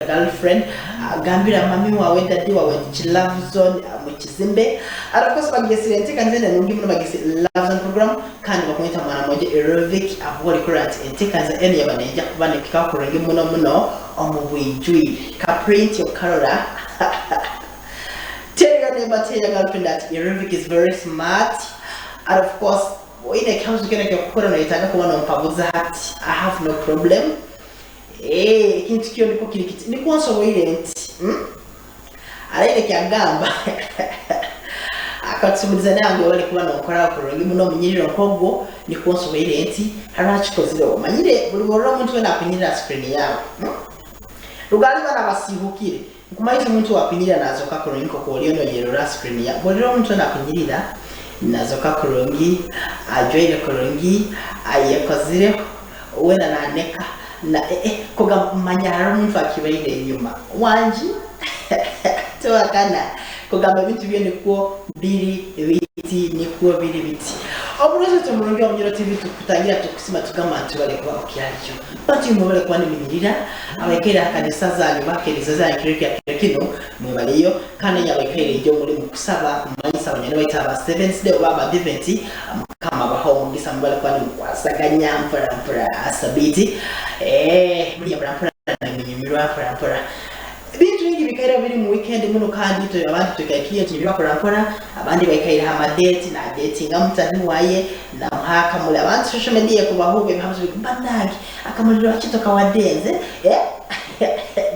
Girlfriend, gambira mami wawe, daddy wawe nti ki Love Zone mu kizimbe. And of course bagesire enteekaniza eno enungi muno, bagesire Love Zone program, kandi bakumweta mwana mwojo Erovic abwoli kurora nti enteekaniza enu yaba neija kuba nekuhikaho kurungi muno muno omu bwijwire. Ka print okarora. Tell your neighbor, tell your girlfriend that Erovic is very smart. And of course oine ekihabuzo kyona ekyokukora noyetaaga kuba nompabuza hati, I have no problem. Eeh ekintu kyo nikwo kiri kiti, nikwo nsoboire nti. Umm araire kyagamba akatusumuliza nange webale kuba nonkoraho kurungi muno omunyiriro nkogwo, nikwo nsoboire nti haroho akikozire omanyire buli bworora omuntu wena akunyirira ha screen yawe umm rugali banu abasiihukire nkumanyisa omuntu owakunyirira nazoka kurungi nkoku oriyo noyerora ha screen yawe bworora omuntu wena akunyirira nazoka kurungi ajwaire kurungi ayekozireho Wena naneka na eh eh kugamba manya hariho omuntu akibaire enyuma wangi tewakana kugamba ebintu byo nikwo biri biti nikwo biri biti Omurozi waitu omurungi wa Bunyoro TV tukutangira tukusima tugamba nti webale kuba okyaliyo bantu imwe mwebale kuba nimunyirira abaikaire aha kanisa zanyu bakereza zanyu kiro kya kiro kinu mwebaleyo kandi enye abaikaire ijo muri mukusaba kumanyisa banywani baitu aba Seventh day oba abadiventi Mukama abahe omugisa mwebale kuba nimukwasaganya mpora mpora sabiiti eeh buriya mpora mpora nimunyumirwa mpora mpora ebintu bingi bikaire biri mu weekend muno kandi itwe abandi twikaikiriye nitunyumirwa mpora mpora abandi baikaire ha madate nadetinga mutahi waye namuha akamuri abandi social media ekubahuuba ebihabuzo banange akamuri lwaki tokawadenze eh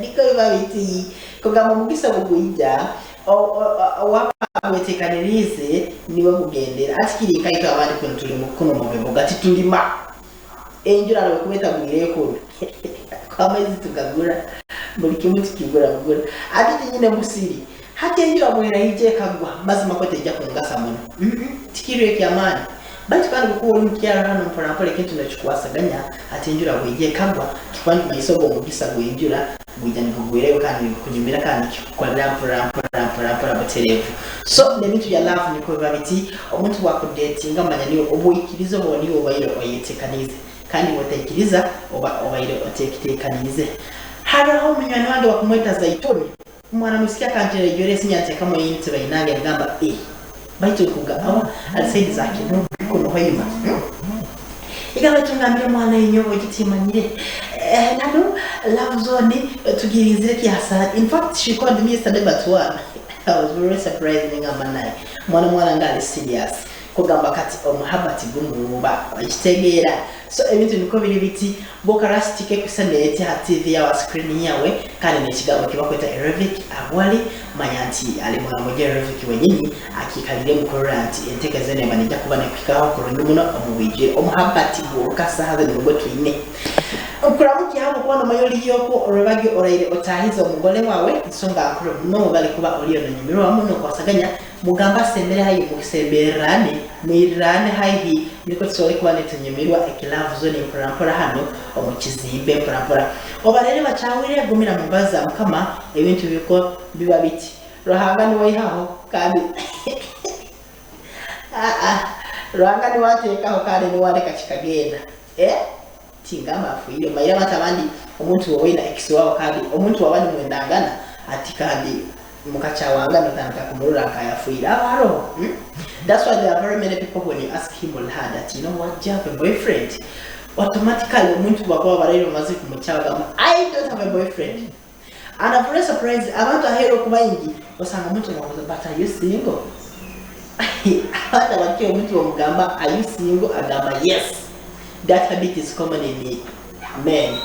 niko biba biti kugamba omugisa obugwija Owaba agwetekaniriize niwe gugendera. Hati kiri nkaitwe abandi kunu tuli kunu omu bibuga titulima. Enjura nobwekuba etagwireyo kunu amaizi tugagura, buli kimu tukigura bugura. Hati tinyine musiri. Hati enjura bweraija ekagwa mazima kwo teija kungasa muno. Tikiri eky'amaani. Baitu kandi obwokuba oli mukyaro hanu mpora mpora ekintu nokikwasaganya, hati enjura bweija ekagwa kikuba nikimanyisa ogwo omugisa gw'enjura gwija nigugwirayo kandi nigukunyumira kandi nikikukorera mpora mpora mpora mpora butereevu. So n'ebintu bya love nikwo biba biti, omuntu bwakudetinga manya niiwe obwoikiriza oba niiwe obaire oyetekaniize kandi bwotaikiriza oba obaire otekitekaniize. Haroho munywani wange bakumweta Zaituni. Omwana mwisiki akanteera ijwere esimu yanteekamu eyindi tibainange nagamba eh baitu nkuga awa ali side za Kinumbi kunu Hoima Igamba baitu ngambire mwana inyowe eki timanyire eh nanu love zone tugirinzire kyasa in fact she called me yesterday but one I was very surprised nengamba naye mwana muwala nga ali serious Kugamba kati omuhaba tigumuwuuba okitegeera so ebintu nikwo biri biti bwokarasitike kusana eti ha TV yawe ha screen yawe kandi nekigambo ekibakweta Erovic abwali manya nti ali mwana mwojo Erovic wenyini akikaliremu kurora nti entekereza enu eba neija kuba nekuhikaho kurungi muno omubwijwire omuhaba tigwoka saha zinu nugwo twine Nkuramukya habwokuba nomanya oriyo okwo orwebagyo oraire otahize omugole wawe nsonga nkuru muno webale kuba oriyo nonyumirwa wamu nokwasaganya Mugambe asembere haihi, musembererane, mwirirane haihi, nukwo tusobole kuba nitunyumirwa eki-love zone mpora mpora hanu omu kizimbe mpora mpora. Obarere bakyahwire, gumira mu mbabazi za Mukama, ebintu bikwo biba biti. Ruhanga niwe aihaho kandi aa Ruhanga niwe ateekaho kandi niwe aleka kikagenda. Eh? Tingamba afiire. Omanyire abantu abandi omuntu wowe oine ex wawe kandi omuntu waba nimwendangana ati kandi Mukakyawangana otandika kumurora nka ayafiire. Aba aroho. Hmm? That's why there are very many people when you ask him or her that you know what, do you have a boyfriend? Automatically omuntu bakuba baraire bamaze kumukyawa agamba I don't have a boyfriend. And I'm very surprised abantu aheeru oku baingi osanga omuntu bamubuuza but are you single? Abantu abakye omuntu bamugamba are you single agamba yes. That habit is common in men.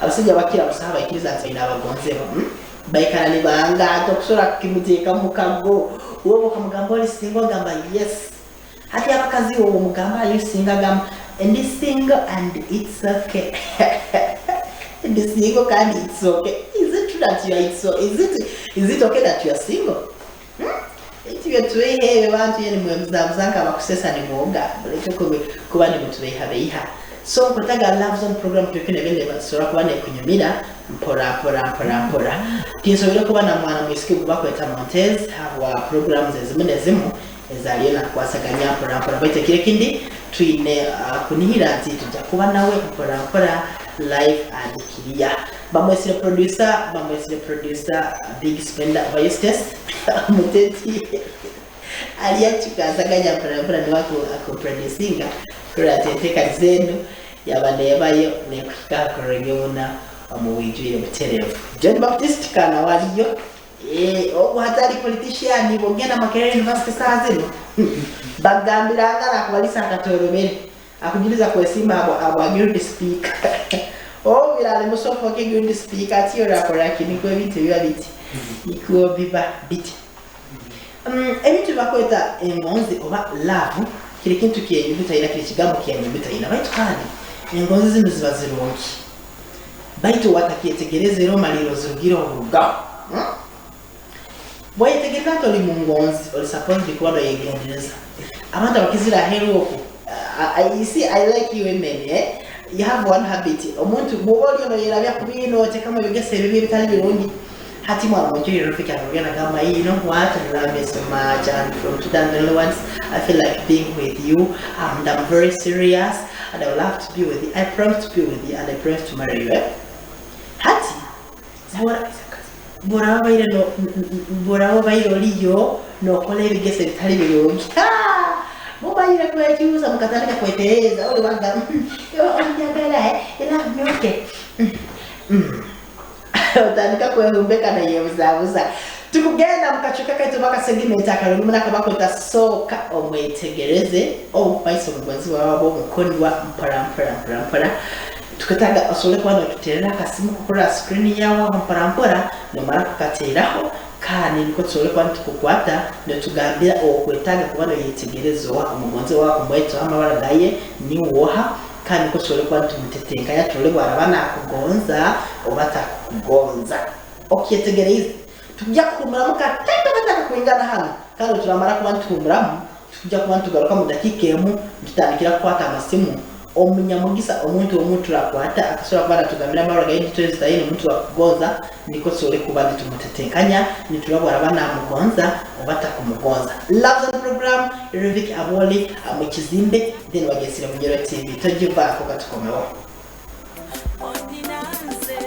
Abasaija bakira busaho abaikiriza nti baine abagonzebwa. Hmm? Baikara nibanga tokusobora kukimuteeka mukago. Wowe okamugamba oli single agamba yes. Hati abakazi wowe omugamba are you single agamba ndi single and it's okay. Ndi single kandi it's okay. Is it true that you are it's so is it is it okay that you are single? Hmm? Eki byetubeiha ebyo bantu ye nimwebuzabuza nkabakusesa nimwoga muleke kuba nimutubeihabeiha. So nkwetaga love zone program tureke nebe nebasobora kuba nekunyumira mpora mpora mpora mpora. Tinsoboire kuba na mwana mwisiki ogu bakweta Montez habwa programs ezimu nezimu ezaliyo nakwasaganya mpora mpora baitu ekiro ekindi twine kunihira nti tujja kuba nawe mpora mpora live and clear. Bamwesire producer, bamwesire producer Big Spender Viestes Muteti aliyachikazaganya mpora niwe akuproducinga kurora ati zenu yaba nebayo nekuhika hakorora muna omu bwijwire buterevu. John Baptist kana waliyo ogu hatari politician bogenda Makerere University saa zino bagambiranga nakubalisa akatorobere akugiriza kwesimba abo abo guild speaker oh birale musofoke guild speaker ati orakora kiniko ebintu biba biti niko biba biti. Ebintu bakweta engonzi oba love kiri kintu kyenyuguta kiri kigambo kyenyuguta ina baitu kandi engonzi zino ziba zirungi baitu watakyetegereza era omaliro zirugire oburugaho. Bwayetegereza nti oli mu ngonzi oli supposed kuba noyegendereza abantu abakizira aheru oku. You see, I like you women, eh? You have one habit, omuntu bwoba oli ono yerabya ku bino otekamu ebigesa ebibi ebitali birungi. Hati mwana mwenjuri rafiki akagenda kama, "You know what, I love you so much, and from today onwards I feel like being with you, and I'm very serious, and I would love to be with you. I promise to be with you, and I promise to marry you," eh? Hati boraba baire no boraba baire oliyo nokola ebigesa ebitali birungi, mubayire kwekyusa mukatandika kwetereza oli wanga onjagala, eh, you love me, okay. Otandika kwehumbeka nayebuzabuza. Tukugenda mukacuka kaitu baka segment akalungi munaka bakweta sooka omwetegereze omumaiso omugonzi wawe omukondwa mpora mpora mpora mpora. Tuketaaga osobole kuba notuteerera akasimu kukora screen yawe aho mpora mpora nomara kukateeraho kandi niko tusobole kuba nitukukwata nitugambira okwetaaga kuba noyetegereza owa omugonzi wawe kumwetaho amabara gaye niwoha kandi niko tusobole kuba nitumutetenkanya turole bwaraba nakugonza oba takugonza. Okyetegereize? Tujja kuhumuramu katendo kataka kwingana hano kandi turamara kuba nituhumuramu tujja kuba nitugaruka mu dakiika emu nitutandikira kukwata amasimu. Omunyamugisa omuntu omu turakwata akasobora kuba natugambira amabara gaye nitwezitaine omuntu wakugonza niko tusobole kuba nitumutetenkanya nituraba bwaraba namugonza oba takumugonza. Love Zone program, Rivik Aboli mu kizimbe, then wagesire Bunyoro TV togivaako katukomewo. Ondinanze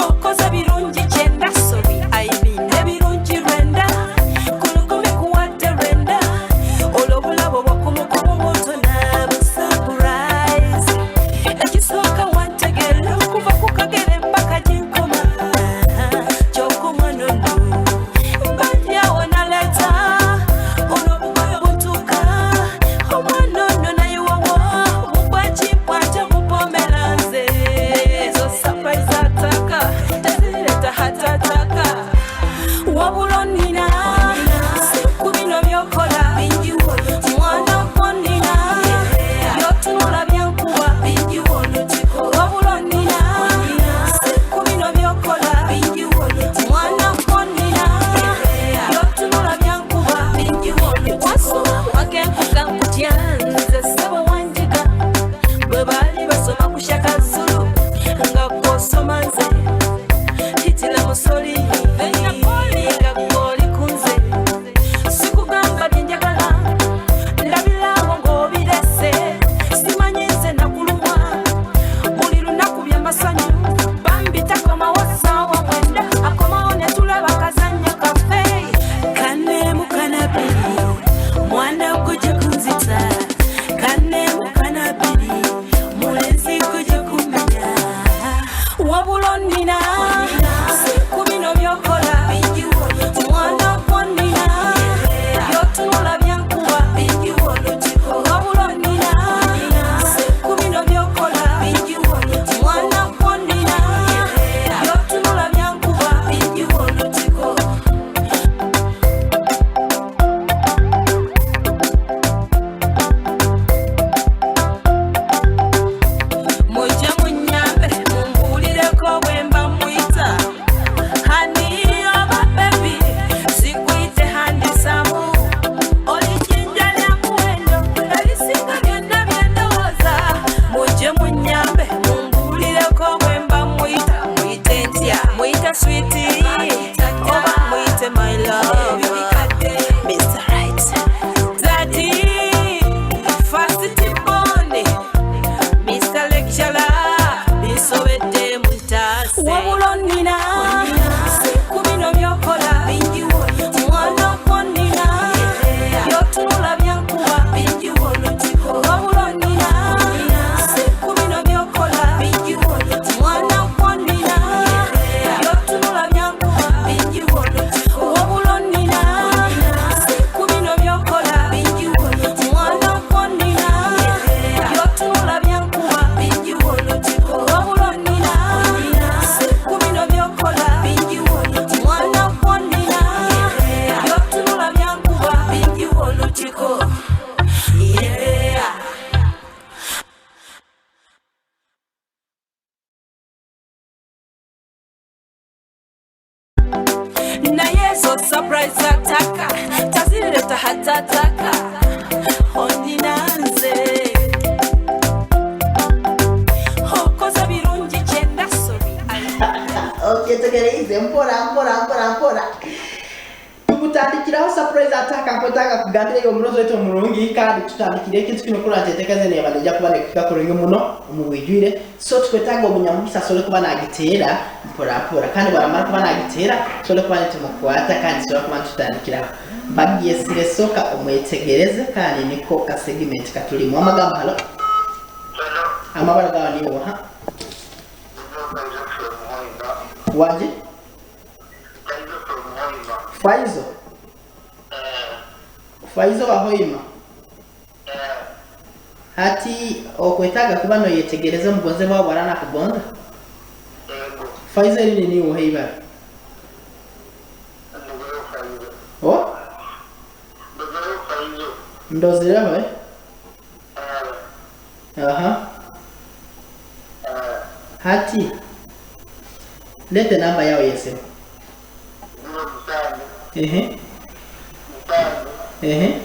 okoze birungi kyenda, sorry, I mean ebirungi lwenda kulukumi kuwadde lwenda olwo obulabo bwokumukumu butona bu surprise. Ekisooka wantegeera okuva ku kagere mpaka gyenkoma kyokka nono mbadyawo naleeta olwo obugoyo butuuka omwana ono nayiwawo mugwakimpwate mupomera nze ezo surprise ataka tezireta hatataka wabula onina ku bino byokola mwana gwonina byotunula byankuba wabula onina ku bino byokola mwana gwonina byotunula byankuba wasoma wagenkuga nkutya nze ssebo wanjiga bwe baali basoma ku Shaka Zulu nga gw'osoma nze hitila musoli nga gw'oli ku nze sikugamba bye njagala ndabirawo ng'obirese simanyi nze nakulumwa buli lunaku byamasanyu bambi takomawo ssaawa 9 akomawo ne tulaba kazannyo kaffe kanemu kanabiri mwana gujja kunzita kanemu kanabiri mulenzi gujja kumenya wabula onina ku bino byokola mwana gwonina byotunula byankuba wabula onina ku bino byokola mwana gwonina byotunula byankuba. Mujje munyambe mumbuulireko bwe mba muyise. Wabula onnina ku bino byokola, mwana gwonnina, byotunula byankuba. Wabula onnina ku bino byokola, mwana gwonnina, byotunula byankuba. Wabula onnina ku bino byokola, mwana gwonnina, byotunula byankuba. Wabula onnina ku bino byokola, mwana gwonnina, byotunula byankuba. Yeah. Naye ezo surprise attack tazireta hatataka onnina nze okoze birungi kyenda sorry. Okyetegereize mpora mpora mpora mpora tukutandikiraho surprise attack. Nkwetaaga kugambira iwe omunozi waitu omurungi, kandi tutandikire ekintu kino kurora ntetekeze neba nijja kuba nekika kurungi muno omu bwijwire. So tukwetaaga omunyamukisa asobole kuba nagiteera mpora mpora, kandi bwaramara kuba nagiteera tusobole kuba nitumukwata kandi tusobole kuba nitutandikiraho. Bagyesire soka omwetegereze, kandi niko ka segment katulimu amagambo. Halo, amabara gawe niyo ha wanje Faizo, Faizo wa Hoima. Hati okwetaaga kuba noyetegereza omugonze bwawe bwarana kugonza. Faizo eri niwo heibara oh ndozireho eh? Aha, hati lete namba yao yesimu. Ehe, ehe,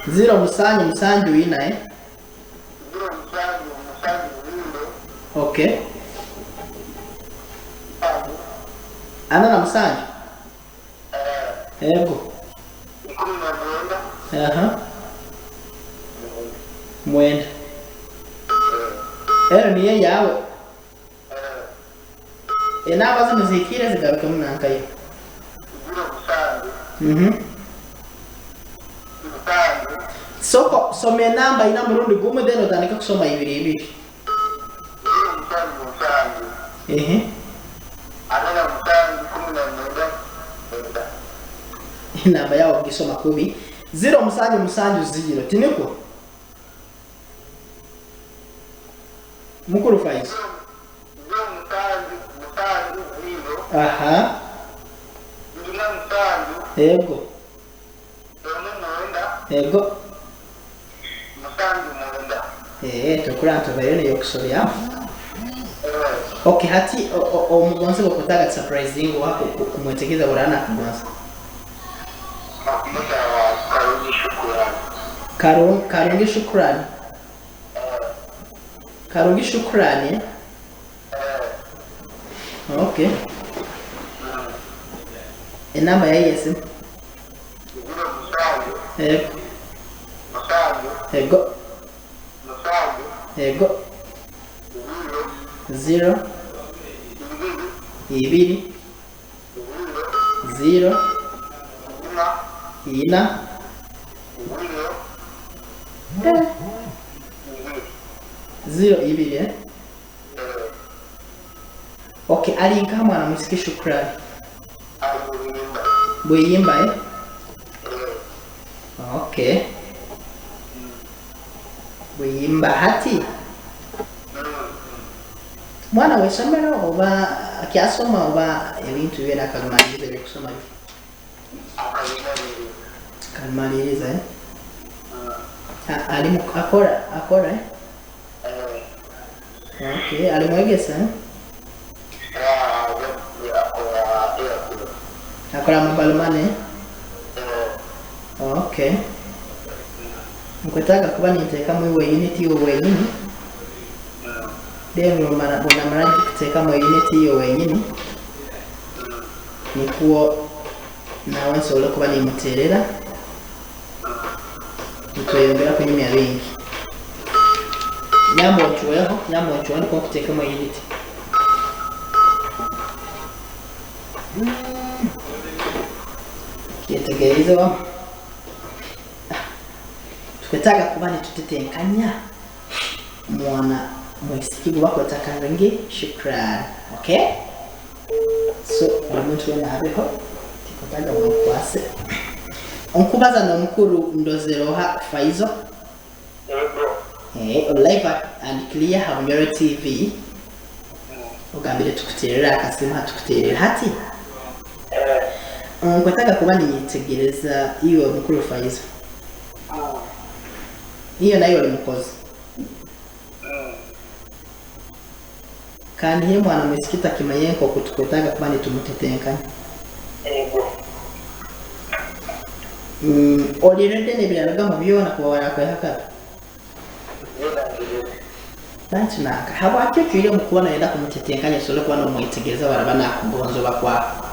0 7 7 4 eh? Okay, 47, ego, aha, 9. Ero niyo yawe. Enamba zino zihikire, zigarukemu nankayo. Soko soma enamba ina murundi gumwe, then otandike kusoma ibiri ibiri. Ehe, enamba yawe ogisoma kubi. 0 7 7 0, tiniko mukuru Faizo? Aha, ego, ego. Eh, tukura tubayo niyo kusobya. Okay, hati omugonzi bwokutaga surprising wako kumwetegeza burana kugonza. Karungi Shukrani. Karungi Shukrani, eh? Okay. Enamba ya yesimu. Ego. Ego. Ego. 0 2 0 4 0 2 eh? Okay, ali nka mwana mwisiki Shukrani. Bweyimba eh? Okay. Bweyimba hati mwana w'essomero oba akyasoma oba ebintu byona akabimaliriza ebyokusoma bye? Kabimaliriza eh? Ali akora eh? Okay, ali mwegesa eh? Akora mobile money eh? Okay. Nkwetaaga kuba ninteekamu iwe unit iwe wenyini, then unamara kuteekamu unit iyo wenyini nikuwo nawe nsobole kuba nimuterera nitweyongera kunyumya bingi. Nyamba oncweho, nyamba oncweho, niko nkuteekemu unit. Kyetegereze wamu. Tukwetaaga kuba nitutetenkanya mwana mwisiki gubakweta Karingi Shukran. Okay? So buli muntu wena abeho tikwetaaga mwekwase. Onkubaza n'omukuru Ndozeroha Faizo. Yego. Live and clear Habunyoro TV. Ogambire tukuterera akasimu hatukuterera hati. Nkwetaaga kuba ninyetegereza iwe mukuru Faizo. Iyo nayo oli mukozi. Kandi he mwana mwisiki takimanye nk'oku tukwetaaga kuba nitumutetenkanya. Yego. Oliredde n'ebirala mu byona kuba warakwehakana. Byona ngirire. Bantu nanka habwaki ocwire omu kuba noyenda kumutetenkanya osobole kuba nomwetegereza waraba nakugonza oba kwako.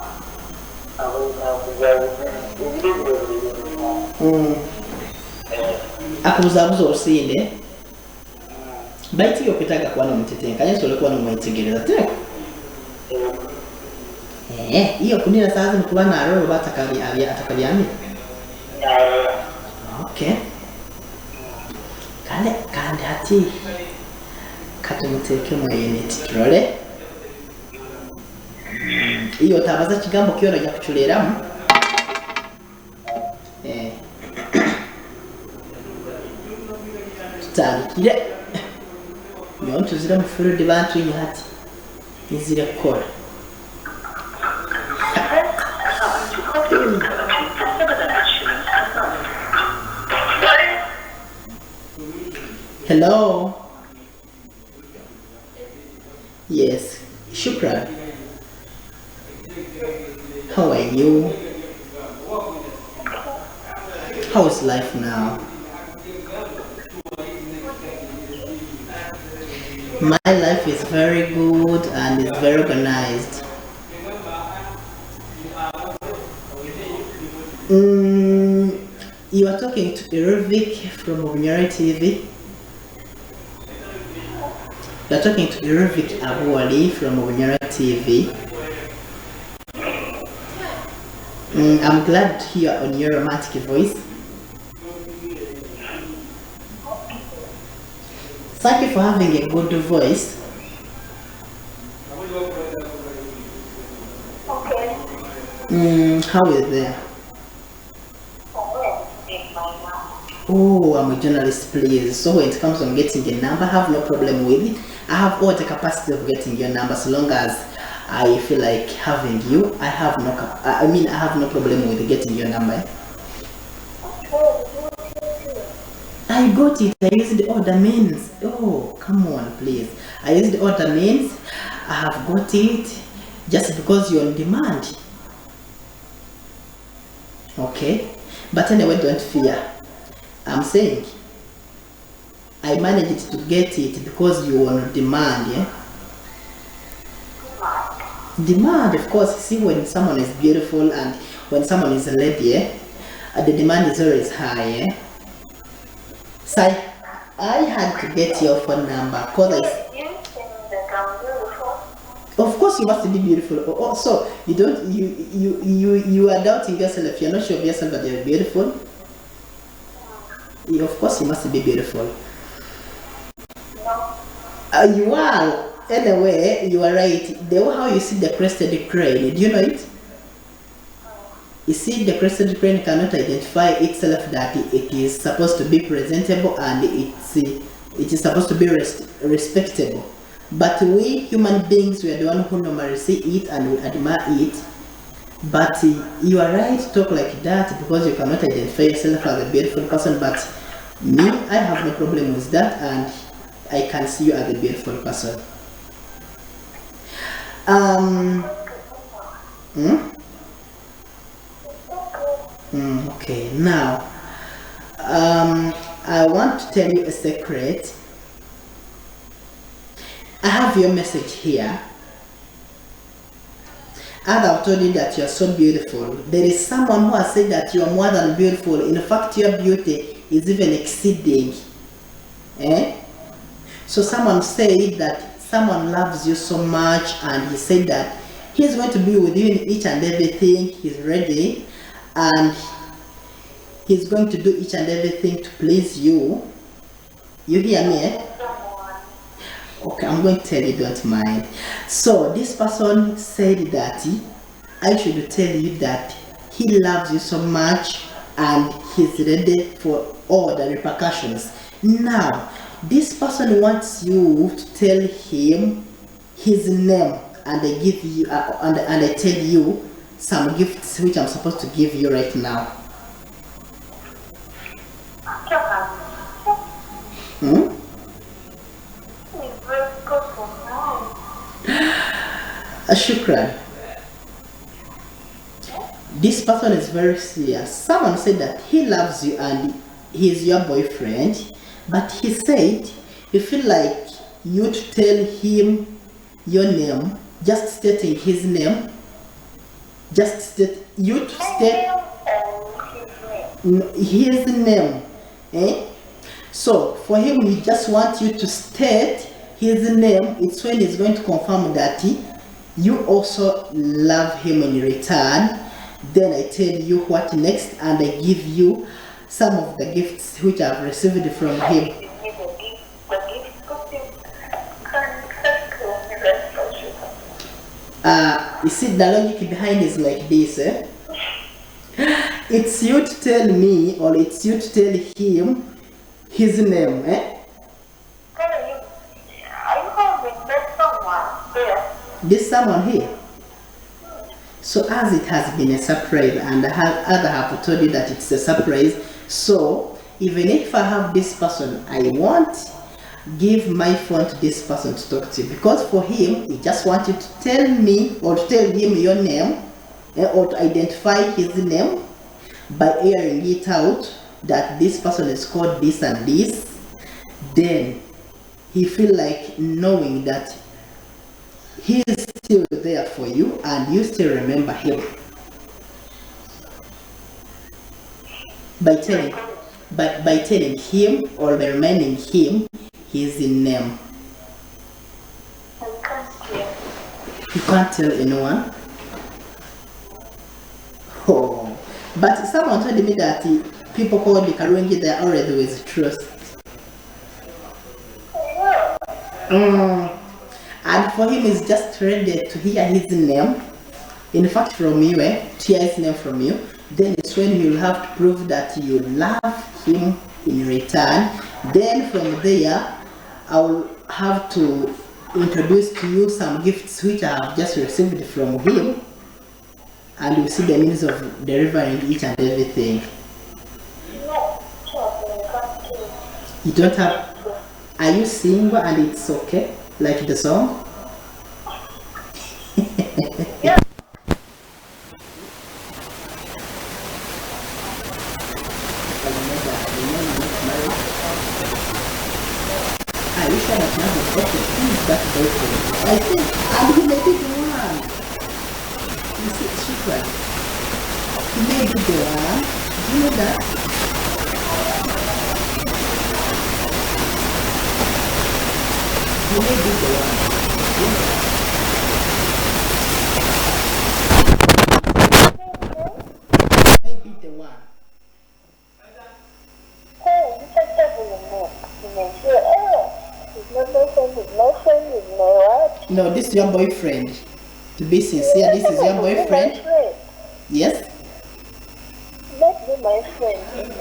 Aho nakuzabuza ebiro biro biri. Akubuzabuza orusinde baitu iwe okwetaaga kuba nomutetenkanya osobole kuba nomwetegereza teko. Yego. Iyo kunira saazi nikuba narora oba atakabyamire. Narora. Okay. Kale kandi hati katumuteeke mu unit turole. Iyo otabaza kigambo kyona ojja kuculeeramu. Tutandikire. Nyowe ntuzire mu field bantwinye hati. Nizire kukora. Hello. Yes, Shukran. How are you? How is life now? My life is very good and is very organized. You are talking to Eruvik from Bunyoro TV. You are talking to Eruvik Abuwali from Bunyoro TV. I'm glad to hear on your romantic voice. Thank you for having a good voice. Okay. How is there? Oh, in my now. Oh, I'm a journalist, please. So when it comes on getting a number, I have no problem with it. I have all the capacity of getting your number so long as I feel like having you. I have no cap- I mean, I have no problem with getting your number. Okay, you too. I got it. I used all the means. Oh, come on, please. I used all the means. I have got it just because you're on demand. Okay? But anyway, don't fear. I'm saying I managed to get it because you were on demand, yeah? Demand, of course. See, when someone is beautiful and when someone is a lady, yeah? The demand is always high, yeah? So I had to get your phone number because I, You think that I'm beautiful? of course you must be beautiful. Oh, so you don't you are doubting yourself. You're not sure of yourself that you're beautiful. Of course you must be beautiful. No. You are. Anyway, you are right. The way how you see the crested crane, do you know it? You see, the crested crane cannot identify itself that it is supposed to be presentable and it is supposed to be respectable. But we human beings, we are the one who normally see it and we admire it. But you are right to talk like that because you cannot identify yourself as a beautiful person. But me, I have no problem with that, and I can see you as a beautiful person. Okay, now, I want to tell you a secret. I have your message here. As I've told you that you are so beautiful, there is someone who has said that you are more than beautiful. In fact, your beauty is even exceeding. So someone said that someone loves you so much, and he said that he's going to be with you in each and everything. He's ready, and he's going to do each and everything to please you. You hear me? Eh? Okay, I'm going to tell you, don't mind. So this person said that I should tell you that he loves you so much and he's ready for all the repercussions. Now, this person wants you to tell him his name, and they give you and I tell you some gifts which I'm supposed to give you right now. Hmm? Shukran. This person is very serious. Someone said that he loves you and he is your boyfriend, but he said you feel like you to tell him your name, just stating his name, just state you to state his name. Eh? So for him, he just wants you to state his name. It's when he's going to confirm that you also love him in return. Then I tell you what next, and I give you some of the gifts which I've received from him. You see, the logic behind is like this. Eh? It's you to tell me, or it's you to tell him his name. Eh? This someone here. So as it has been a surprise, and I have, other have told you that it's a surprise, so even if I have this person, I won't give my phone to this person to talk to, because for him, he just wanted to tell me or to tell him your name, or to identify his name by airing it out that this person is called this and this. Then he feel like knowing that he is still there for you and you still remember him. By telling him or by reminding him his name. I can't tell. You can't tell anyone? Oh. But someone told me that people called the Karungi, they are already with trust. Yeah. And for him, he's just ready to hear his name. In fact, from you, to hear his name from you. Then it's when you'll have to prove that you love him in return. Then from there, I will have to introduce to you some gifts which I have just received from him. And you see the means of delivering each and everything. No, trust me, I can't tell. You don't have... Are you single and it's okay? Like the song? Yeah. I wish I had another boyfriend. Who is that boyfriend? I think, and he may be the one. You see, Shukran. He may be the one. Do you know that? He may be the one. Do you know that? He may be the one. Hey, you said that in the book. You may say, oh, he's my boyfriend, he's my friend, he's my what? No, this is your boyfriend. To be sincere, this is your boyfriend. Yes? Let be my friend.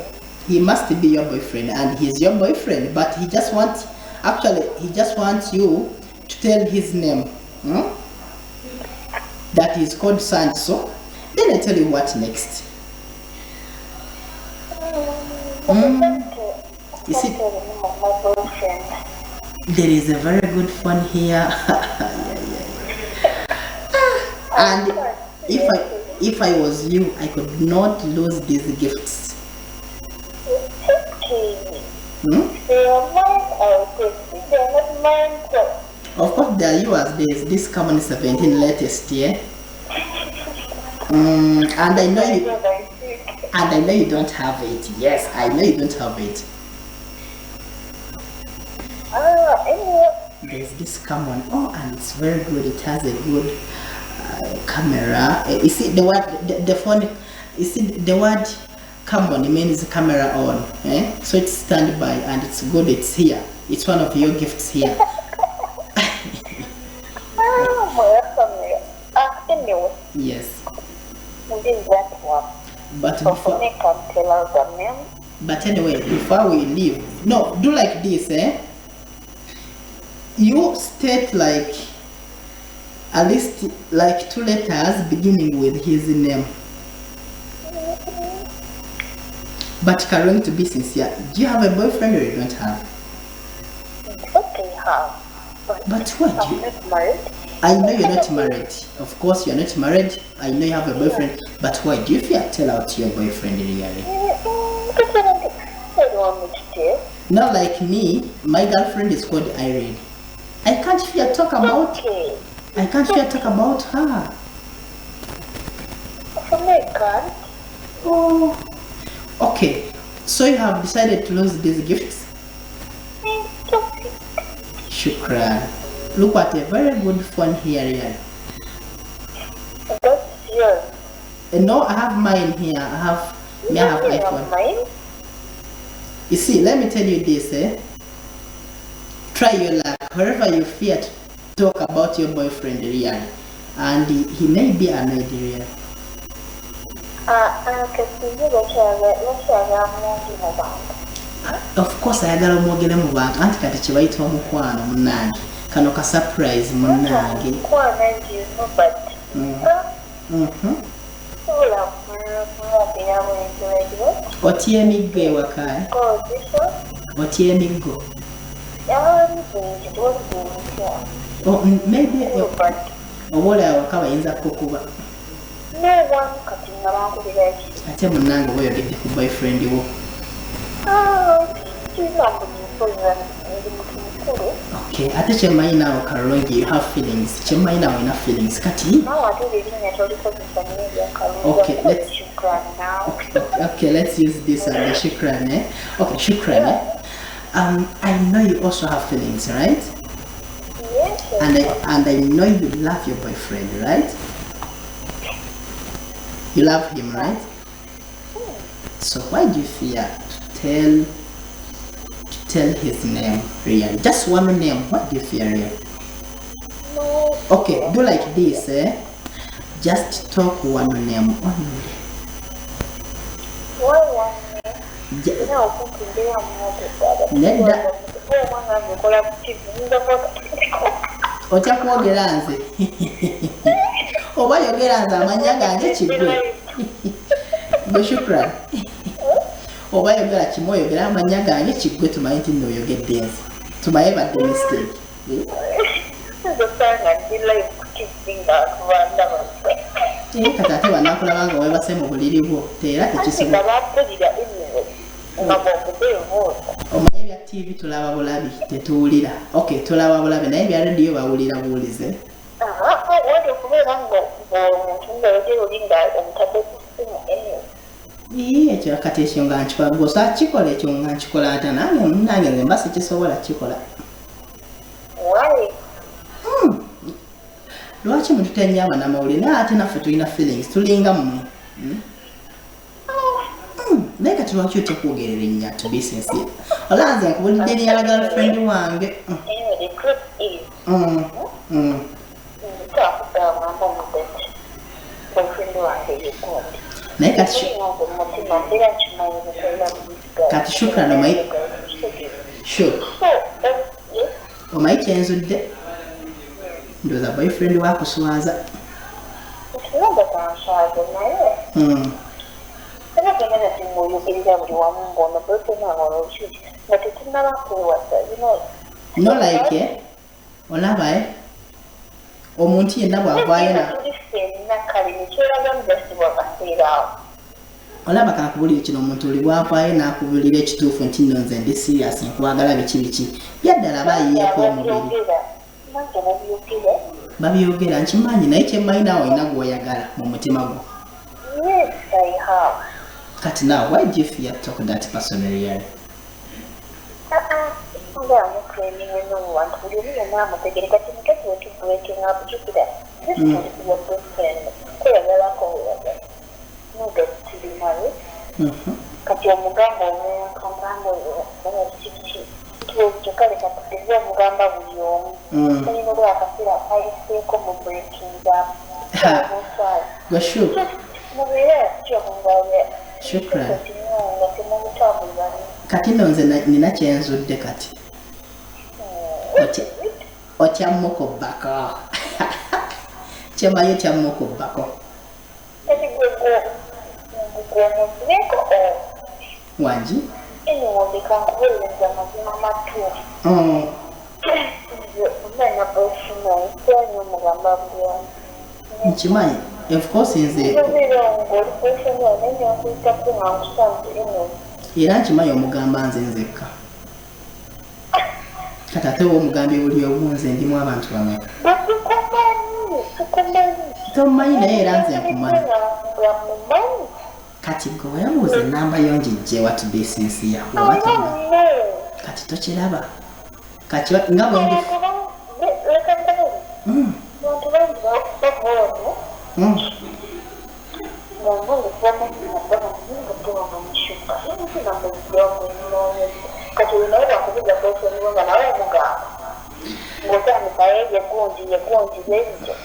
He must be your boyfriend, and he's your boyfriend, but he just wants, actually, he just wants you to tell his name. Hmm? That is called so. Then I tell you what next. You see, My boyfriend. there is a very good phone here. Yeah. And if I was you, I could not lose these gifts. It's okay. Hmm? They are mine, I will take. If they are not mine, so. Of course, they are yours. There is this Camon 17 latest year. And I know you. And I know you don't have it. Yes, I know you don't have it. Anyway. There's this Camon. Oh, and it's very good. It has a good Camera. You see the word, the phone. You see the word "come on" means camera on. Eh? So it's standby and it's good. It's here. It's one of your gifts here. Ah, mweyasamira. Ah, anyway, Yes, this that one. but So for before, me, can tell out the name. but anyway, before we leave, no, do like this, eh? You state like at least like two letters beginning with his name. But Karen, to be sincere, do you have a boyfriend or you don't have? What do you have? But what do I'm you, not married. I know you're not married. Of course, you're not married. I know you have a boyfriend. But why do you fear tell out your boyfriend really? What do you want me to do? Not like me. My girlfriend is called Irene. I can't fear talk about. Okay. I can't fear talk about her. For me, I can't. Oh, okay. So you have decided to lose these gifts? Okay. Shukran. Look at a very good phone here, really. That's yours. No, I have mine here. I have me. I have You have iPhone. mine? You see, let me tell you this, eh? Try your luck. Wherever you fear to talk about your boyfriend, really, and he may be annoyed, really. Kasinze bakyala mungi mu bantu. Of course, ayagala omwogere mu bantu anti kati kye bayita omukwano munnange. Kano ka surprise munnange. Mukwano nti you know, but sobola kumwogera bwentyo like what? Otya emiggo ewaka, eh? Kozesa Otya emiggo? Nti tewali gwenkya. Oh, maybe But oba oli awaka bayinza kukuba. No one kati nga bankubira ki? Ate munnange oba oyogedde ku boyfriend wo. Ah, kirina mbu mpulira ndi muntu mukulu. Okay, ate kyemmanyi naawe Karungi, you have feelings. Kyemmanyi naawe olina feelings. Kati Naawe ate eryo erinnya tolikozesa nnyo erya Kalungi. Okay, let's- Shukran now. Okay, let's use this one, the Shukran, eh? Okay, Shukran, eh? I know you also have feelings, right? Yes. And I know you love your boyfriend, right? You love him, right? So why do you fear to tell his name, really? Just one name. What do you fear, really? No. Okay, do like this, eh? Just talk one name only. Why one name? Nawe okumpi mbeera mwogedde. Nedda. Omwana wange okola ku TV, nyinza kuba Otya kwogera nze oba yogera nze amannya gange kigwe gwe Shukran oba yogera kimu oyogera amannya gange kiggwe tumanye nti nno oyogedde nze tumanye badde mistake. Eh? Nze osanga ndi live ku TV nga bandaba. Eh, kati ate banakulaba nga webase mu buliri bwo teera Anti nga tekisobola. bampulira anyway. Nga bw'ovudde ebuuza. Omanye ebya TV tulaba bulabi tetuwulira. Okay, tulaba bulabi naye ebya rediyo bawulira buwulize. Wali okubeera nga omuntu ng'ayogera oli nga omutadde ku ssimu anyway. Ii, ekyo kati ekyo nga nkikola gwosa kikola ekyo nga nkikola ata nange munange nze mba sikisobola kikola. Why? Lwaki mututya nnyo abanamawulire naye ate naffe tulina feelings tulinga mmwe? Naye kati lwaki otya kwogerera erinnya to be sincere olaba nze nkubulidde erinnya la girlfriend wange. Anyway, the truth is, nze akugamba mudde boyfriend wange ye gundi. Naye kati Nze mu mutima mbeera nkimanyi nkolera mu this guy. Kati Shukran, Shuk, So, yes, omanyi kyenzudde ndowooza boyfriend wakuswaza. Nti tanswaze naye era byonna temuyogerera buli wamu ng'ono boyfriend wange ono ki nga tetunnaba kwewasa, you know. No like, eh? Olaba, eh? Omuntu yenna bw'avaayo na Tuli ffenna kale nekyeraga mujasibwa akaseera awo. Olaba kankubulire kino omuntu oli bw'avaayo n'akubulira ekituufu nti nno nze ndi serious nkwagala biki biki byaddala aba ayiyeeko omubiri. Babyogera nange babyogera. Babyogera nkimanyi naye kyemmanyi naawe olina gw'oyagala mu mutima gwo. Yes, I have. Kati now why do you fear to talk that person really? Nga amutraining ennyo mu bantu buli omu yenna amutegere kati. case we tu breaking up, jjukira this is your boyfriend, kweyagalako weyagala nuga tuli married. Kati omugamba omuntu, omugamba kiki kyokka, leka tugeze omugamba buli omu. Olina oba akaseera akayiseeko mu breaking up. Ha. Gwe shu Mubeere kyokungaye. Shukran. Nga temumutambulira. Kati nno nze nina kyenzudde kati. Otya mukubbako, kyemanyi otya mukubbako. Kati gwe gwomuzireko. Wangi. Eniwondeka nkubuuliriza amazima matuufu. Nze omwana boyfriend wange omugamba buli omu. Nkimanyi, of course nze Obeera ng'oli boyfriend wange naye nkuyitako nga nkusanze eno. Era nkimanyi omugamba nze nzekka. Kati ate oba omugambye buli omu, nze ndimu abantu bameka? Bwe tukumanyi, tukumanyi. Tomumanyi, naye era nze nkumanyi. Nga mumanyi. Kati gwe weebuuza enamba yo ngijje to be sincere, oba No. Kati tokiraba kati nga bwe ndi Leka nkubuuze. Abantu bangi bakuba wano nga mbuuza bamanyi namba bange, nga tebamanyi shuka namba zijjakunoonya. Kati oyo naye bakubuuza boyfriend we nga nawe omugamba ng'otandika ye yegunji yegunji yebityo.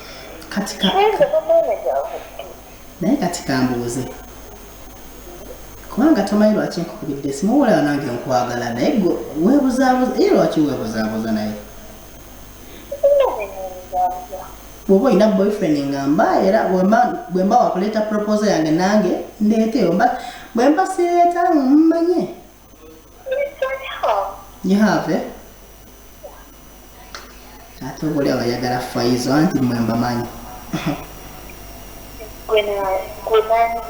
Kati ka Tuyinza tomanyi Naye kati kambuuze, kubanga tomanyi lwaki nkukubidde esimu. Olaba nange nkwagala, naye gwe weebuzaabuza. Ye lwaki weebuzaabuza naye? Nobinooza. Bw'oba olina boyfriend ngamba, era bwe mba wakuleeta proposal yange nange ndeeteyo, mba bwe mba sireeta mmanye. You have, eh? Ate oba oli abayagala Faizo, anti mmwe mbamanyi. Gwe nani?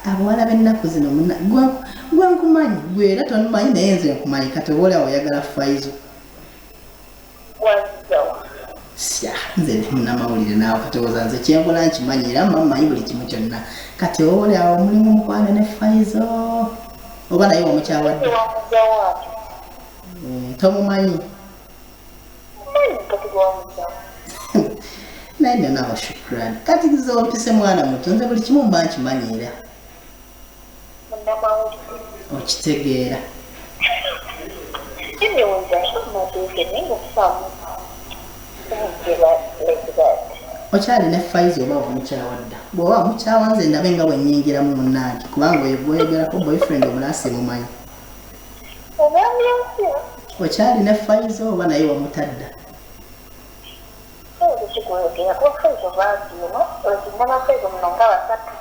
Abawala b'ennaku zino gwe nkumanyi, gwe era tomumanyi, naye nze nkumanyi. Kati oba oli awo oyagala Faizo. Wazzawa? Sya, nze ndi munnamawulire naawe katowooza nze kyenkola nkimanyi, era mma mmanyi buli kimu kyonna. Kati oba oli awo mulimu mukwano ne Faizo, oba naye wamukyawadde? Wamugjawo ati? Tomumanyi. Manyi, kati gwamugjawo. Naye nno naawe Shukrani, kati nze ompise mwana muto, nze buli kimu mba nkimanyi era. Munnamawulire. Okitegeera. Anyways, I have my boyfriend naye nga kusaamu kumugera like that. Okyali ne Faizo oba omukyawadda? Bw'oba mukyawa nze ndabe nga bwe nnyingiramu munnange, kubanga oyo gwoyogerako boyfriend omulala simumanyi. Ogambye otya? Okyali ne Faizo oba naye wamutadda? Oyinza kikweyogera kuba Faizo bangi eno, like nabafaizo muno nga basatu.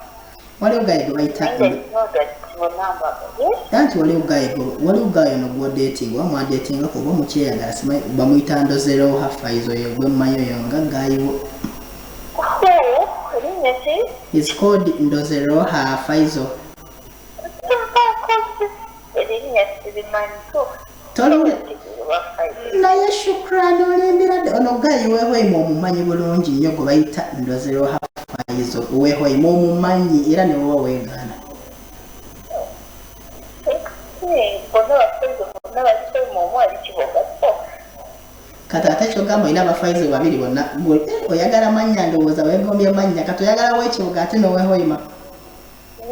Waliwo guy gwe bayita Naye know that bonna mbagaye. Anti waliwo guy waliwo guy ono gwodating oba mwadetingako oba mukyeyagala, simanyi, bamuyita Ndozeroha Faizo. Oyo gwe mmanyi, oyo nga guy wo. Erinnya ki? Is called Ndozeroha Faizo. Erinnya sirimanyi so. Toliwulira? Bafaizo. Naye Shukrani, olimbira dde. Ono guy wehoima omumanyi bulungi nnyo, gwe bayita Ndozeroha Faizo wehoima omumanyi, era ne woba weegaana. Bonna bafaizo, bonna baliko omu ali Kiboga so. Kati ate kyogamba olina abafaizo babiri bonna oyagala mannya, ndowooza weegombye mannya. Kati oyagala wekibuga ate nowehoima.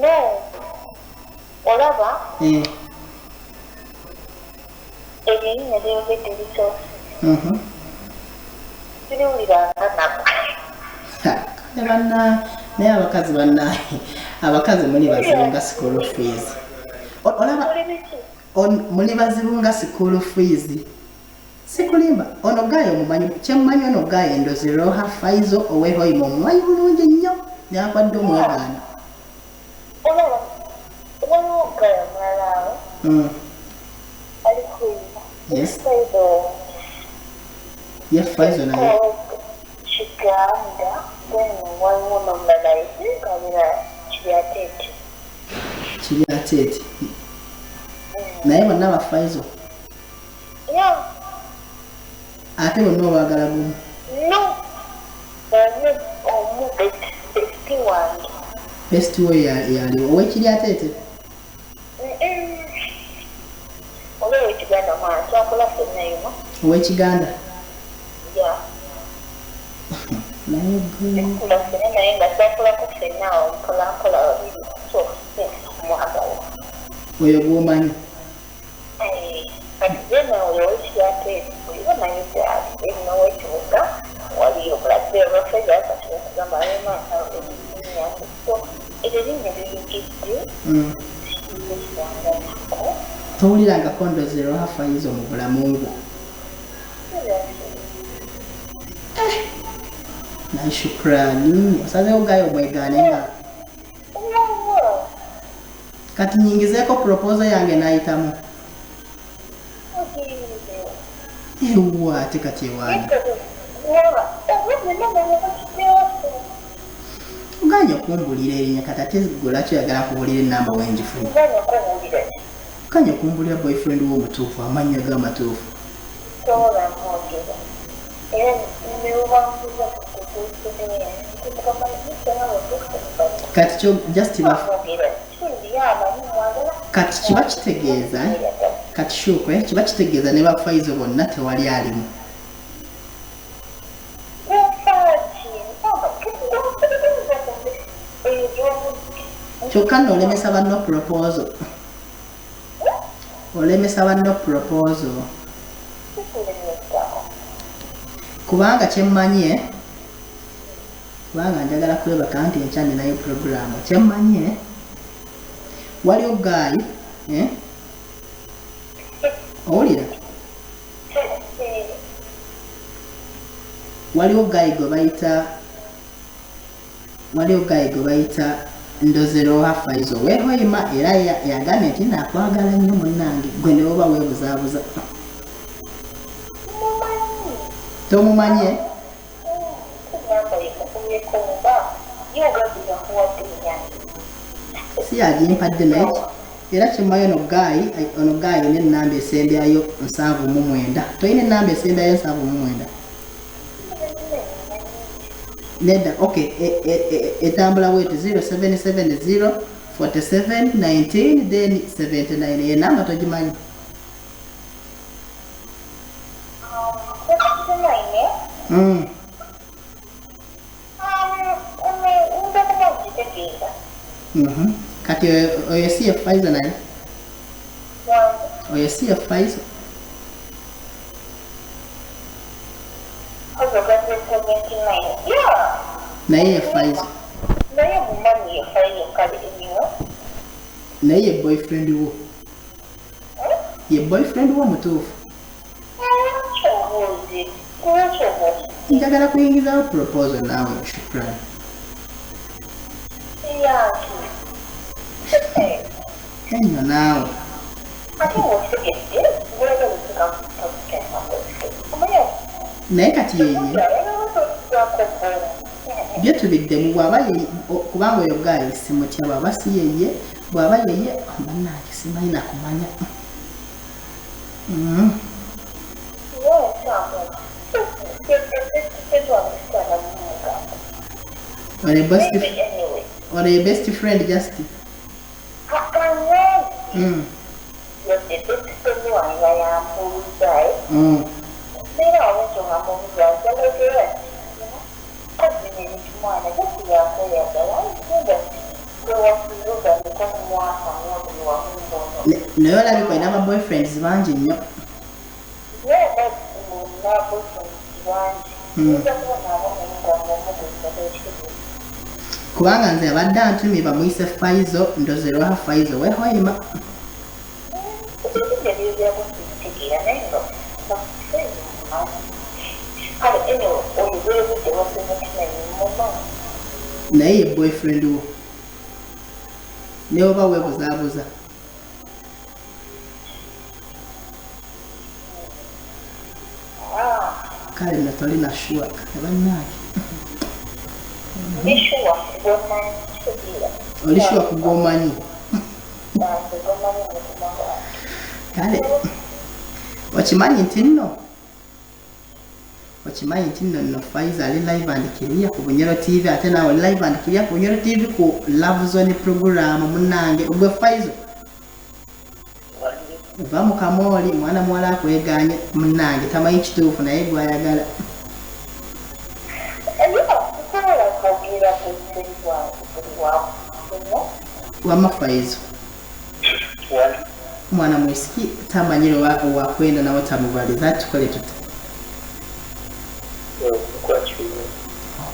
No, olaba eryo erinnya lyeyogedde lisoose. Siriwuliranga nako. Ha, kale banna, naye abakazi banna, abakazi muli bazibu nga school fees. Olaba Muli biki? Muli bazibu nga school fees, sikulimba. Ono guy omumanyi, kyemmanyi ono guy Ndoziroha Faizo owehoima omumanyi bulungi nnyo, nakwadde omwegaana. Olaba waliwo guy omulala awo ali kuyima. Yes. Faizo. Ye Faizo naye. Kiganda, then waliwo n'omulala kabira Kiryateete. Kiri ate eti naye bonna bafaizo. Yeah. Ate bonna obaagala gumu? No, omu omu, bestie wange. Best we yaliwo owekiri ate ete? Oba owekiganda mwana twakola ffenna yuno. Owekiganda. Yeah. Naye gwe Tukula ffenna naye nga twakulako ffenna awo mpola mpola babiri, so mwagala. Oyo gwomanyi? Kati then oyo ow'ekiryate omanyi gyali, then n'owekibuga waliyo omulabbe olwafeza kati okugamba alema, so eryo erinnya liyigidde. Sikiranganako. Towulirangako ndozero hafayizo mu bulamu bwo? Naye Shukrani, osazeewo gayo omwegaane nga kati nyingizeeko proposal yange n'ayitamu. Ewa, ate kati ewaani oganye okumbulira erinnya, kati ate gwe lwaki oyagala nkubulira enamba wengifunye? Oganye okumbulira boyfriend wo omutuufu, amannya ge amatuufu. Sobola mwogera, era newebambuza Kati kyo just mwogera kindi amanyi mwagala. Kati kiba kitegeeza, kati Shukwe, kiba kitegeeza ne bafaizo bonna tewali alimu. Nfaaki? Kyokka nno olemesa banno proposal, olemesa banno proposal. Kikulemesa. Kubanga kyemmanye, kubanga njagala kwebaka nti enkya ninayo puroguramu, kyemmanye waliwo guy, eh? Owulira? Waliwo guy gwe bayita, waliwo guy gwe bayita Ndozero Faizo wehoima, era yagambye nti nakwagala nnyo munnange gwe ne woba weebuzaabuza. Mumanyi. Tomumanye? Namba yemukubyeko mba ye ogambye yakuwadde enyange. Si yagimpadde, naye era kyemmayo ono guy, ono guy olina enamba esembyayo 79. Tolina enamba esembyayo 79? Nedda, ok, etambula bweti: 0770 47 19 then 79. Ye namba togimanyi? 79. Ndokuba okitegeera. Kati oyo si ye Faizo? Naye oyo si ye Faizo? Ozo gambye 79, yeah. Naye ye Faizo? Naye mumanyi ye Faizo, kale eniwe. Naye ye boyfriend wo, ye boyfriend wo omutuufu? Kyobuuzi, lwekyobuuzi? Njagala kuyingizawo proposal naawe, Shukran. Yanki? Enyo naawe. Ate ngaokitegedde gweyagala omanyi. Naye kati yeye byo tubiddemu, bw'aba kubanga oyo guy simutya, bw'aba si yeye, bw'aba yeye, bannange simanyi nakumanya. Ono best, ono ye best friend just. Yadde best friend wange yambuuzayo, mbeera wabwekyo nga mubuuza njagala kozina ebintu mwana jakuyakweyagala genda gwewasizogaliko mumwaka buli wamu mbono. Naye olabika olina ba boyfriends bangi nnyo. Na boyfriends bangi, oyinza kuba nabo naye nga ng'omuguza ekitegeeza. Kubanga nze abadde antumye bamuyise Faizo Ndozerwaha Faizo wehoima. Ebintu ebyogerako sibitegeera, naye nga kale anyway oyo gwebudde wa 79 mumanyi. Naye ye boyfriend wo ne oba weebuzaabuza? Ah, Kale nno tolina sure, kale bannange. Ndi sure gwomanyi, kitegeera. Oli sure ku gwomanyi? Nze gwomanyi mu mutima gwange. Kale okimanyi nti nno, okimanyi nti nno nno Faiza ali live and clear ku Bunyoro TV, ate naawe oli live and clear ku Bunyoro TV ku Love Zone program. Munnange gwe Faizo, va mu kamooli, mwana muwala akweganye munnange, tamanyi kituufu naye gwayagala. Obuseri bwange buli wakuno. Wama Faizo, omwana mwisiki tamanyire owakwenda nawe tamubaliza, tukole tuta?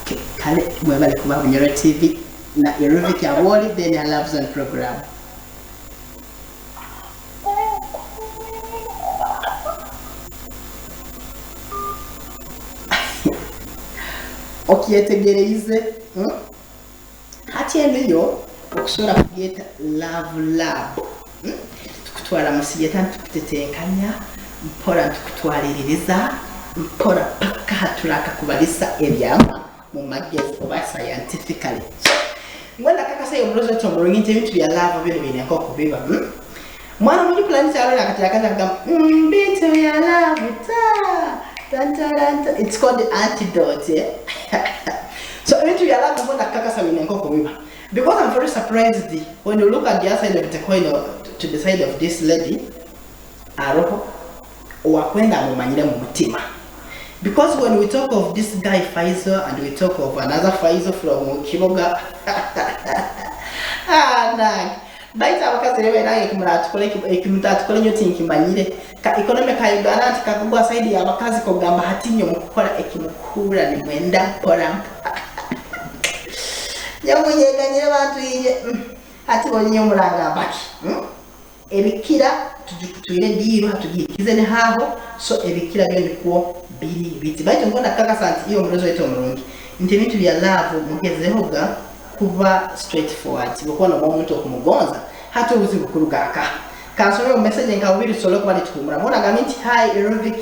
Okay, kale mwebale kuba Bunyoro TV na Eruvik Awoli, then her Love Zone program. Okyetegereize, Hati eno yo okusobora kugyeta Love Lab, Tukutwara musiyeta nitukutetenkanya mpora, nitukutwaliririza mpora paka haturaka kubalisa ebyama mu magezi oba scientifically. So mbwenu akakasa omurozi oti omurungi nti ebintu bya love binu biine nk'okubiba, Mwana mungi planisi arora akati akaza kugamba bintu bya love ta tantaranta, it's called antidote, eh? So ebintu bya love mbona kakasa biine nk'okubiba, because I'm very surprised when you look at the other side of the coin or to the side of this lady, aroho owakwenda amumanyire mu mutima, because when we talk of this guy Faizo and we talk of another Faizo from Kiboga, ah, nange baitu abakazi rero nange ekimuratukora ekimutatukora nyo tinkimanyire. Ka economy ka Uganda nti kakugwa side y'abakazi kugamba hati nyo mukukora ekimukura nimwenda mpora mpora nyamunyeganyire bantu inye. Hati bonye murangamba ki? Ebikira tugikutwire diiru hatugihikize nihaho, so ebikira byo nikwo biri biti. Baitu mbona kakasa nti iyo omurozi waitu omurungi nti ebintu bya love mugezehoga kuba straight forward, bwokuba noba omuntu okumugonza hati obuzibu kuruga aka kansome mu message nka bubiri tusobole kuba nituhumura. Mbona agambye nti hi Eruvik,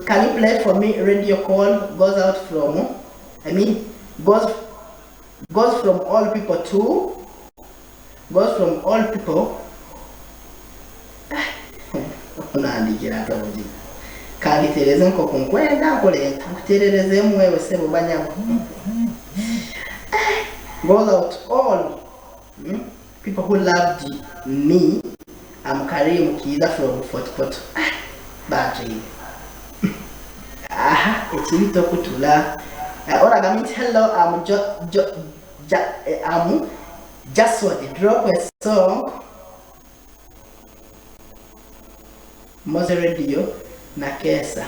can you play for me radio call goes out from, I mean goes from all people to goes from all people. Onandikira ntabugi kangitereze nkoku nkwenda nkolenta nkuterereze mwewe sebo banyabo, goes out all people who loved me. I'm Karim Kiza from Fort Portal. Bantu aha ekibi tokutula. Oragamba nti hello, I'm jo, jo, ja, I'm just what drop a song Moze Radio na Kesa.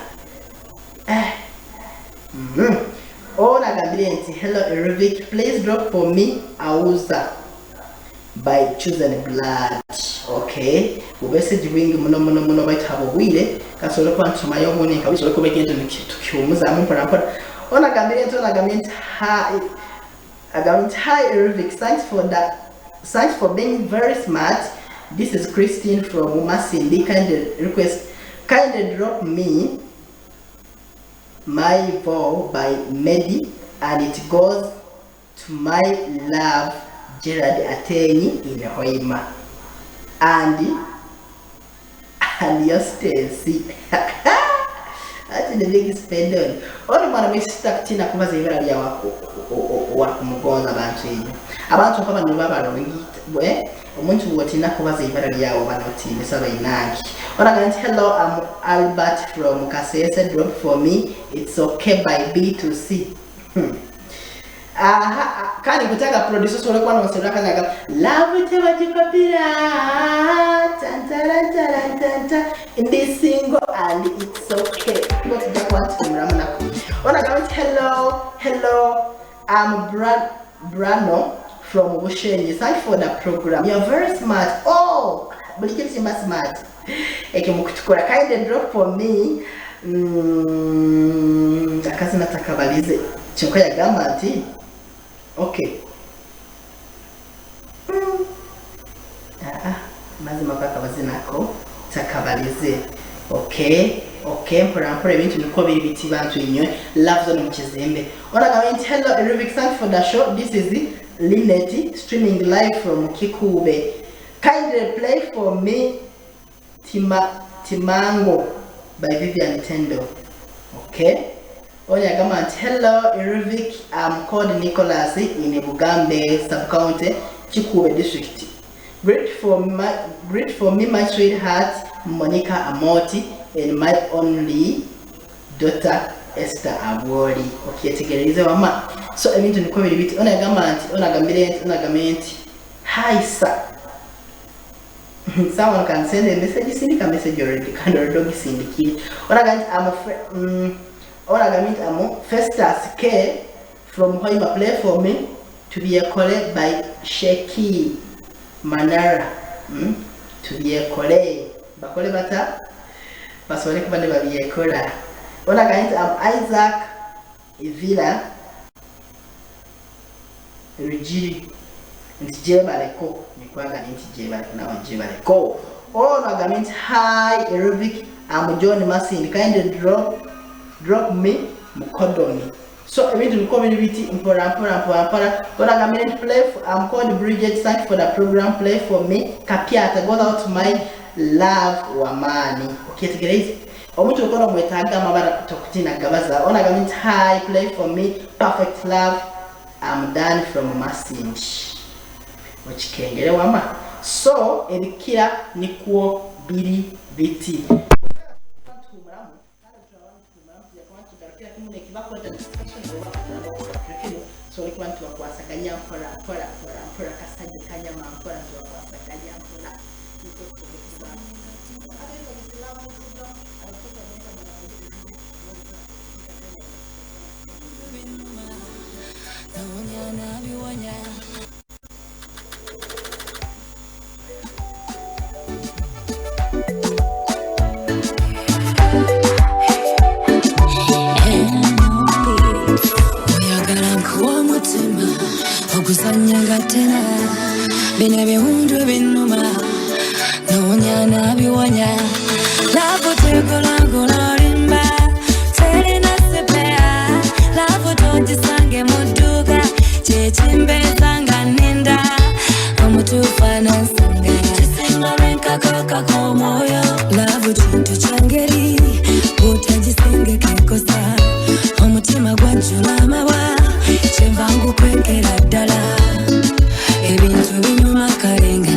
Onagambire nti hello Eruvik, please drop for me Auza by Chosen Blood. Okay, ubesegi bwingi muno muno muno, baitu habo bwire kasobole kuba ntusomayo obundi nkabisobole kuba ekintu tukihumuzamu mpora mpora. Onagambire nti hi, agambire nti hi Eruvik, thanks for being very smart. This is Christine from Masindi. Kindly request, kindly drop me My Vow by Medi, and it goes to my love Gerard Atenyi in Hoima and your Stacy ati the big spend on ono mwana mwisita kutina kubaza ibara lya wakumugonza. Abantu inyo abantu nkaba nibo balungi omuntu wotina kubaza ibara lyawo banotiinisa bainangi. Oraga nti hello, I'm Albert from Kasese, drop for me It's Okay by B2C. Aha, kandi kutaka producer sole kwa nonsera kazaga love tebagipapira tantarantarantanta ndi single and it's okay. Ngo tujya kuba tumuramu nako. Oraga nti hello, hello, I'm Brano from Bushenyi. Thank you for the program, you're very smart. Oh, buli kintu kimba smart ekyo mukutukora. Kindly drop for me akazina takabalize kyonka yagamba nti okay. Ah, mazima kakabazinako takabalize. Okay, mpora mpora ebintu niko biri biti bantu inywe Love Zone mu kizimbe. Oragamba nti hello Eruvik, thank for the show. This is Linet streaming live from Kikube. Kindly play for me Timango by Vivian Tendo. Okay, Onya agamba nti hello Eruvik, I'm called Nicholas in Bugambe sub-county, Kikube district. Greet for me my sweetheart Monica Amoti and my only daughter. Esther Abwoli. Okyetegererize wama. So ebintu niko biri biti. Ono yagamba nti, ono agambire nti, ono agambire nti, hi sir. Someone can send a message, sindika message already, kandi already ogisindikire. Ono agambye nti, I'm a ono agambye nti, I'm Festus K from Hoima, play for me to be a colleague by Sheki Manara. Tubyekole. Bakole bata? Basobole kuba ne babyekola. Ono agambye nti, I'm Isaac Ivila Rugiri. Nti gyebaleko, nikwagala nti gyebaleko, nawe gyebaleko. Ono agambye nti, hi Aerobic, I'm John Masindi, kindly drop me mukodomi. So ebintu niko biri biti, mpora mpora mpora mpora. Ono agambye nti, play for, I'm called Bridget, thank you for the program, play for me Kapiata, go out to my love wamani. Okyetegereze omuntu okono mwetaaga amabara tokutina gabaza. Ono agambye nti, hi, play for me perfect love, I'm done from Masindi. Okikengere wama. So ebikira nikwo biri biti. Tusobole kuba nitubakwasaganya mpora mpora mpora mpora, kasajja kanyama mpora nitubakwasaganya mpora, nikwo tusobole kuba. Nawonya nabiwonya. Oyagala nkuwa omutima oguzannya nga tena, bino ebiwundu ebinuma noonya nabiwonya. Love tegolagula olimba, terina spare. Love togisange mu dduuka, kyekimbeeza nga nninda omutuufu anansanga, kisinga lwenkakakako omwoyo. Love kintu kyangeri bw'otagisengeka ekosa, omutima gwajjula amabwa, kyenva ngukwekera ddala.